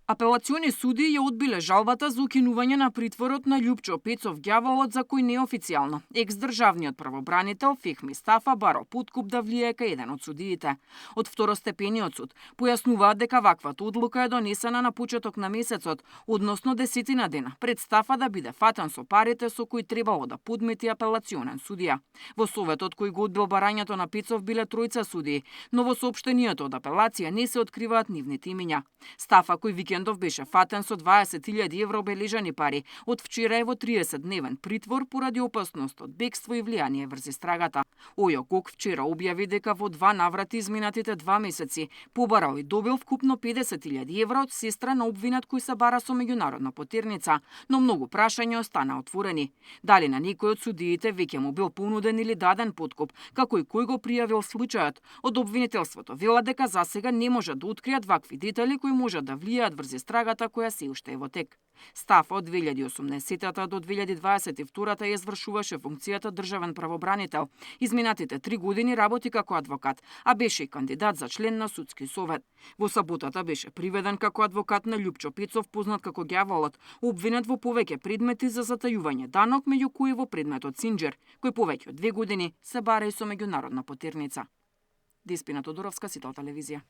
Апелациони суди ја одбиле жалбата за укинување на притворот на Љупчо Пецов Ѓаволот, за кој неофицијално екс-државниот правобранител Фехми Стафа барал подкуп да влие кај еден од судиите. Од второстепениот суд појаснуваат дека ваквата одлука е донесена на почеток на месецот, односно 10 дена пред Стафа да биде фатен со парите со кои требало да подмети апелационен судија. Во советот кој го одбил барањето на Пецов биле тројца судии, но во соопштенијето од апелација не се откриваат нивните имиња. Стафа, кој викендов беше фатен со 20.000 евро бележани пари, од вчера е во 30-дневен притвор поради опасност од бегство и влијание врз истрагата. Ојо Кок вчера објави дека во 2 наврати изминатите 2 месеци побарал и добил вкупно 50.000 евро од сестра на обвинет кој се бара со меѓународна потерница, но многу прашања остана отворени. Дали на некој од судиите веќе му бил понуден или даден подкуп, како и кој го пријавил случајот? Од обвинителството велат дека засега не можат да откријат вакви детали кои можат да влијаат врз истрагата која се уште е во тек. Стафа од 2018 до 2022 ја извршуваше функцијата државен правобранител. Изминатите 3 години работи како адвокат, а беше и кандидат за член на судски совет. Во саботата беше приведен како адвокат на Љупчо Пецов, познат како Ѓаволот, обвинет во повеќе предмети за затајување данок, меѓу кои во предметот Синџер, кој повеќе од 2 години се бара и со меѓународна потерница. Деспина Тодоровска, Сител телевизија.